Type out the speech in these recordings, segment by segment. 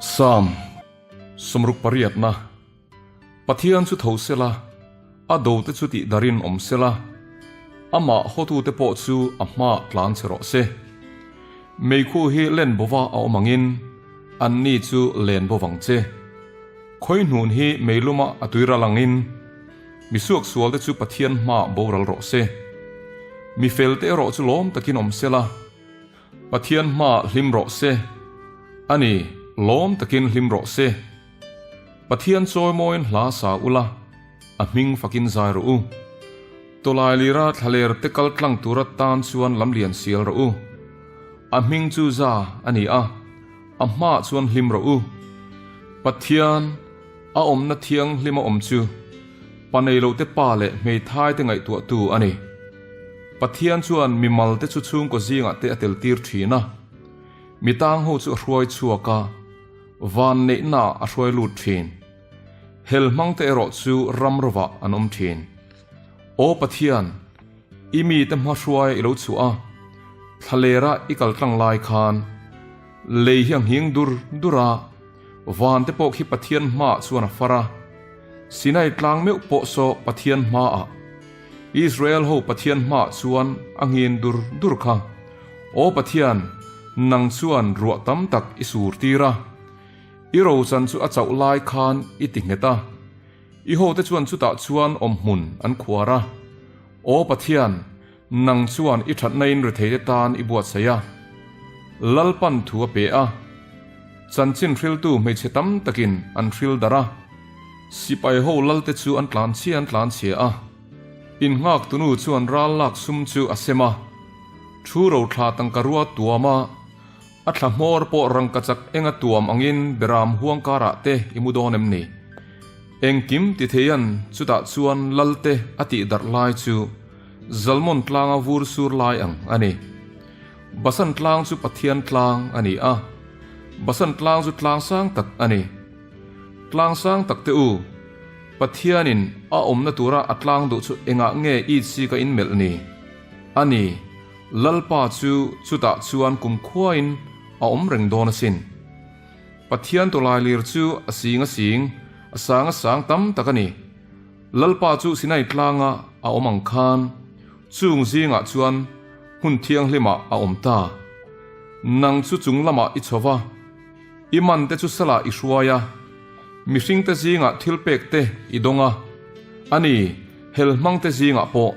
Psalm sawmruk pariatna Pathian chu tho sela, a dote chu tih darin awm sela, amah hawtute pawh chu a hmaah tlan che rawh se. Meikhu hi len bova a awm angin anni chu len bovang che. Khawihnun hi meiluma a tuiral angin mi suaksualte chu Pathian hmaah boral rawh se. Mi felte erawh chu lawm takin awm sela, Pathian hmaah hlim rawh se. A ni, lawm takin hlim rawh se. Pathian chawimawiin hla sa ula, a hming fakin zai rawh u. Tawlai lira thlaler te kal tlang tura tan chuan lamlian sial rawh u. A hming chu za a ni a, a hmaah chuan hlim rawh u. Pathian, a awmna thianghlim a awm chu, pa nei lote pa leh hmeithai te ngaihtuahtu a ni. Pathian chuan mimal te chu chhungkaw zingah te a tel tir thin a, mi tang ho chu a hruai chhuak a, van neihna a hruai lut thin. Hel hmang te erawh chu ram rovah an awm thin. Aw Pathian, i mite hma hruai i lo chhuah a, thlalera i kal tlang lai khan lei hi a nghing dur dur a, van te pawh khi Pathian hmaah chuan a far a, Sinai tlang meuh pawh saw Pathian hmaah, Israel ho Pathian hmaah chuan a nghin dur dur kha. Aw Pathian, nang chuan ruah tam tak i sur tir a, i rochan chu a chauh lai khan i ti nghet a. I hote chuan chutah chuan awmhmun an khuar a. Aw Pathian, nang chuan i thatnain retheite tan i buatsaih a. Lalpan thu a pe a. Chanchin hriltu hmeichhe tam takin an hril darh a. Sipai ho lalte chu an tlanchhia an tlanchhia a. Innghak tunu chuan ral lak sum chu a sem a. Thu rothla tangka rua tuam a. A thla hmawr pawh rangkachak enga tuam angin beram huang karah te i mu dawn em ni? Engkim ti theian chutah chuan Lalte a tih darh lai chu Zalmon tlanga vur sur lai ang a ni. Basan tlang chu Pathian tlang a ni a, Basan tlang chu tlang sang tak a ni. Tlang sang tak te u, Pathianin a awmna tura a tlang duh chu engah nge i chika inmelh ni? A ni. Lalpa chu chutah chuan kumkhuain a awm reng dawn asin. Pathian tawlailir chu a sing a sing, a sang a sang tam tak a ni. Lalpa chu Sinai tlanga a awm ang khan chung zingah chuan hmun thianghlimah a awm ta. Nang chu chung lamah i chho va, i mante chu salah i hruai a, mihringte zingah thilpekte i dawng a, a ni, helhmangte zingah pawh.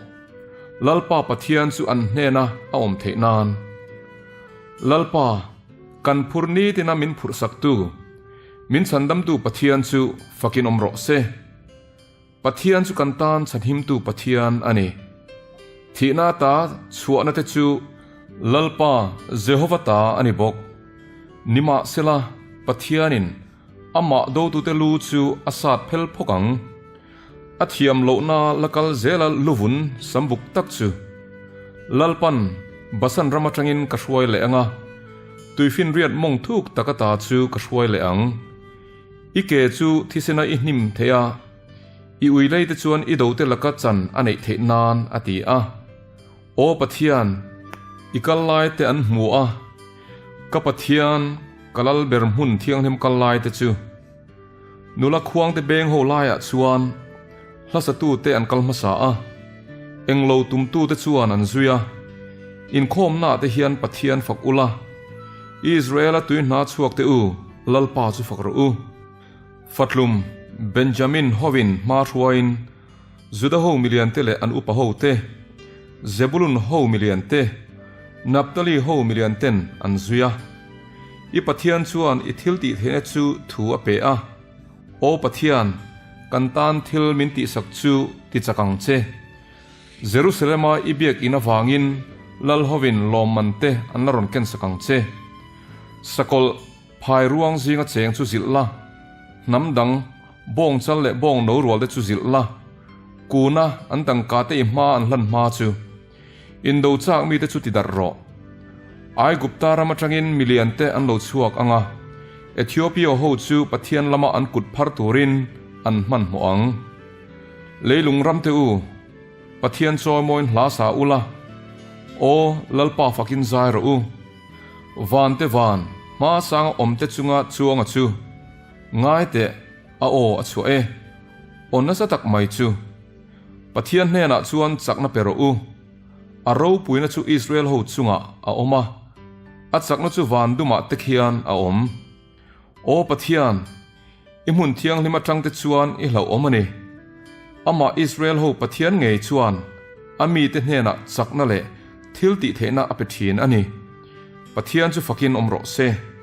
Lalpa Pathian chu an hnena a awm theih nan. Lalpa, kan phur nitina min phurhsaktu, min chhandamtu Pathian chu fakin awm rawh se. Pathian chu kan tan chhanhimtu Pathian a ni. Thihna ata chhuahna te chu Lalpa Jehova ta a ni bawk. Nimahsela, Pathianin amah dotute lu chu a sat phel phawk ang. A thiam lohna la kal zela luvun sambuk tak chu Lalpan Basan ram atangin ka hruai leh ang a, tuifinriat mawng thuk tak ata chu ka hruai leh ang. I ke chu thisena i hnim thei a, i ui lei te chuan i dote laka chan a neih theih nan a ti a. Aw Pathian, i kal lai te an hmu a, ka Pathian, ka lal ber hmun thianghlim kal lai te chu. Nula khuangte beng ho laiah chuan hlasatute an kal hmasa a, englo tumtute chuan an zui a. Inkhawmnaah te hian Pathian fak ula, Israela tui hna chhuakte u, Lalpa chu fak rawh u. Fatlum, Benjamin hovin hma hruaiin Juda ho miliante leh an upa hote, Zebulun ho miliante, Naphtali ho milianten an zui a. I Pathian chuan i thil tih theihna chu thu a pe a, Aw Pathian, kan tan thil min tihsak chu ti chak ang che. Jerusalema i biakinn avangin lal hovin lawmman te an la rawn kensak ang che. Sakawlh phai ruang zinga cheng chu zilh la, hnam dang bawng chal leh bawng no rual te chu zilh la, kuna an tangka te i hma an hlan hma chu. Indo chak mite chu ti darh rawh. Aigupta ram atangin milian te an lo chhuak ang a, Ethiopia ho chu Pathian lama an kut phar turin an hmanhmawh ang. Leilung ram te u, Pathian chawimawiin hla sa ula, Aw, Lalpa fakin zai rawh u. Van te van. Hma sanga awmte chunga chuanga chu ngai teh a aw a chhuah e. Aw nasa tak mai chu. Pathian hnenah chuan chakna pe rawh u. A ropuina chu Israel ho chungah a awm a, a chakna chu van dumah te khian a awm. Aw Pathian, i hmun thianghlim atangte chuan i hlauhawm a ni. Amah Israel ho Pathian ngei chuan a mite hnenah chakna leh thil tihtheihna a pe thin a ni. Pathian chu fakin awm rawh se.